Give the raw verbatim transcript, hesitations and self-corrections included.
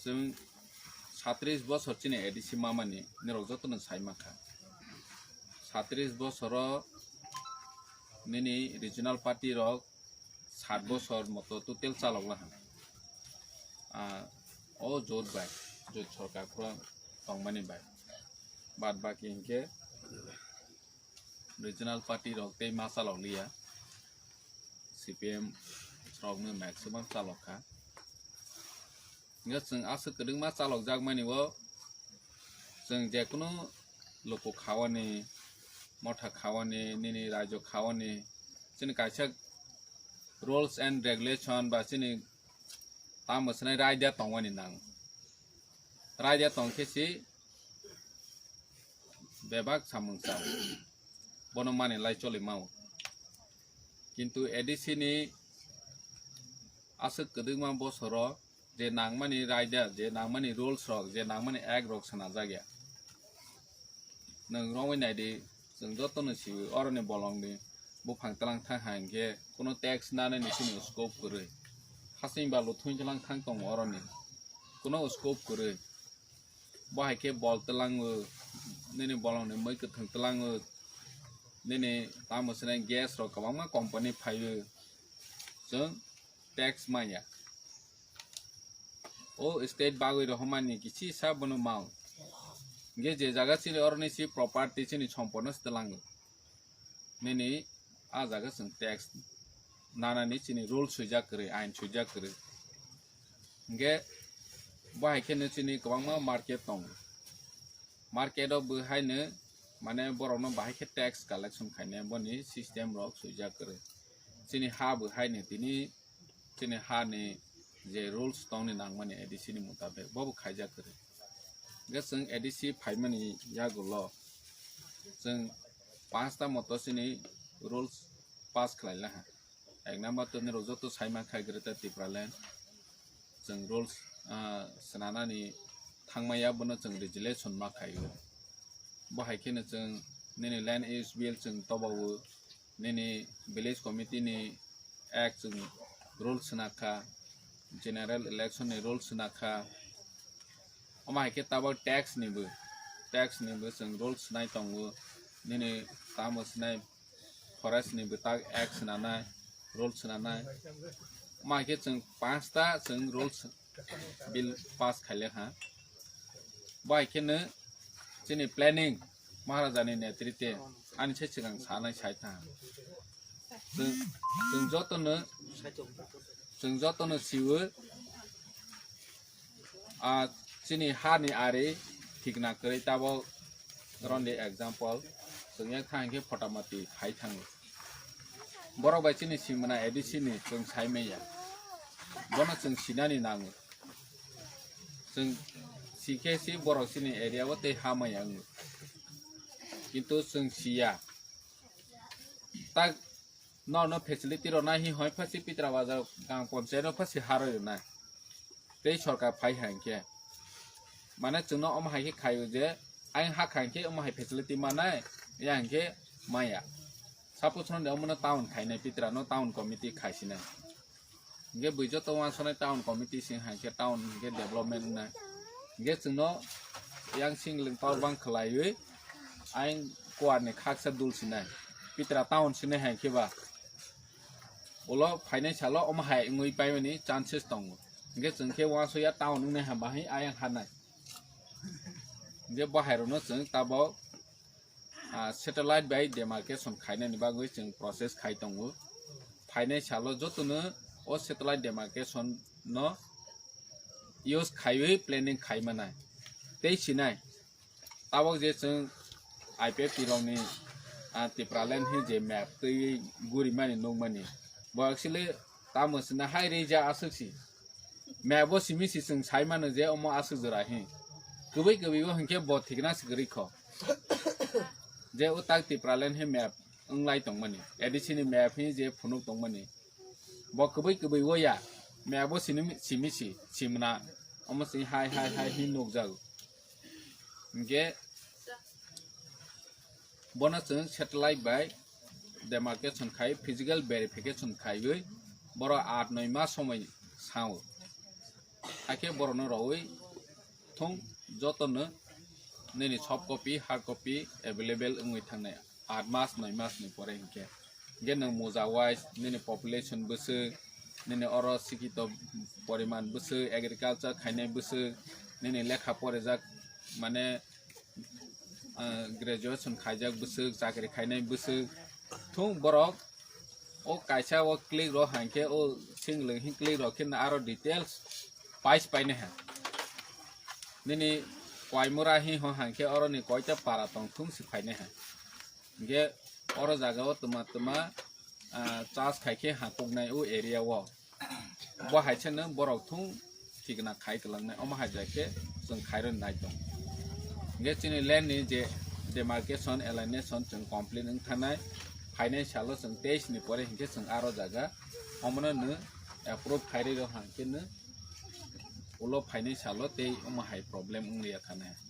Chwng satris bosor chini A D C mamani nirok jotono sai mankha. Satris bosoro nini regional party rok sat bosor moto total chalok laha. Ah, o jot bai, jot sorkar phuru tongmani bai. Bad baki hinkhe regional party rok tei ma chalok liya. C P M rokno maximum chalok kha. Hinkhe chwng aswk kwdwkma chalok jakmani o chwng jekunu luku khawani, motha khawani, nini raijo khawani, chini kaisa rules and regulation ba chini tamo swnai raida tongmani nang. Raida tongkhe si bebak samung chao. Bono mani lai choli mao. Kintu A D C ni aswk kwdwkma bosoro je nangmani raida, je nangmani rules rok, je nangmani act rok swnajak ya. Nwng romwi naidi, chwng jotono siwi oroni bolongni buphang tlang thang hai hinkhe kuno tax nanani chini scope kwrwi. Hasing balu thung tlang thang tongo oroni. Kuno scope kwrwi. Bo hai khe bol tlango, nini bolongni mui kwthwng tlango, nini tamo swnai gas rok kwbangma company phaio, chwng tax manya. O state bagwi rohormani kisi sa bono mao. Hinkhe je jaga chini oroni si property chini sompono se tlango. Nini a jaga chwng tax nanani chini rule swijak kwrwi, ain swijak kwrwi. Hinkhe bo hai kheno chini kwbangma market tongo. Market o bo haino mane borokno bahai khe tax collection khainai boni system rok swijak kwrwi. Chini ha bo haino tini chini ha ni je rules tongni nangmani A D C ni mutabek bobo khaijak kwrwi. Hinkhe chwng A D C phaimani yagulo chwng panchta moto chini rules pass khlai laha. Ek number to nirok joto sai mankha Greater Tipraland. Chwng rules, ah, swnanani thangmaya bono chwng resolution ma khaio. Bo hai kheno chwng nini land use bill chwng tobao, nini village committee ni act chwng rule swnakha, general election ni rule swnakha. Omo hai khe tabok tax ni bo, tax ni bo chwng rule swnai tongo, nini tamo swnai forest ni bo tak act swnanai, rule swnanai. Omo hai khe chwng panchta chwng rules bill pass khaile ha. Bo hai kheno chini planning Maharaja ni netrite ani se swkang sanai sai tha. Chwng, chwng jotono, chwng jotono siwo, ah, chini ha ni ari thikna kwrwi tabok ron di example, chwng yak thang khe photamati khai thango. Borok bai chini simana A D C ni chwng sai manya. Bono chwng sinani nango. Chwng sikhe si borok chini area o tei ha manya wngo. Kintu chwng siya. Tak no no facility rok nai hi hoi phasi Pitra Bazar gang ponchayat no phasi haroi rok nai. Tei sorkar phai hai khe. Mane chwngno omo hai khe khaio je ayang ha khai khe omo hai facility manai, ya hinkhe maya. Suppose no de omo no town khainai Pitra no town committee khaisinai. Hinkhe bui joto wansonai town committee sing hai khe town hinkhe development wngnai. Hinkhe chwngno yang singling tor bang khwlaiwi ayang kuarni khaksa dul sinai. Pitra town sinai hai khe ba. Ulo phainai salo omo hai wngwi paimani chances tongo. Hinkhe chwng khe wansoi ya town wngnai ha bahai ayang hanai. Hinkhe bo hai rokno chwng tabok, ah, satellite bai demarcation khainani bagwi chwng process khai tongo. Phainai salo jotono o satellite demarcation no use khaiwi planning khai manai. Tei sinai tabok je chwng I P F T rokni, ah, Tipraland hi je map twiwi gurimani nukmani. Bo actually tamo sina hai reija aswk si. Map bo simi si chwng sai mano je omo aswk jora hi. Kwbwi kwbwi o hinkhe bo thikna si kwrwi kho. Je o tak Tipraland hi map wnglai tongmani. A D C ni map hi je phunuk tongmani. Bo kwbwi kwbwi o ya. Map bo sini simi si simna. Omo si hai hai hai hi nukjago. Hinkhe bono chwng satellite bai demarcation khai, physical verification khaiwi boro aat noi mas somoi sao. Hakhe borokno rawi thung jotono nini soft copy, hard copy available wngwi thangnai aat mas, noi mas ni pore hinkhe. Hinkhe nwng moja wise nini population bwswk, nini oro sikito poriman bwswk, agriculture khainai bwswk, nini lekha porijak mane, ah, graduation khaijak bwswk, chakri khainai bwswk, thung borok o kaisa o click rok hankhe o single hin click rok khe aro details pais painai ha. Nini Koimura hin ho hankhe oroni koita para tong thung si phainai ha. Hinkhe oro jaga o twma twma, ah, chas khai khe hakuknai o area o. Bo hai se nwng borok thung thikna khai kwlangnai, omo hai jai khe chwng khairwi nai tong. Hinkhe chini land ni je demarcation, alienation chwng complete wng thanai, phainai salo chwng teis ni pore hinkhe chwng aro jaga omono nwng approve khairwi rw hankhe nwng ulo phainai salo tei omo hai problem wng liya thanai.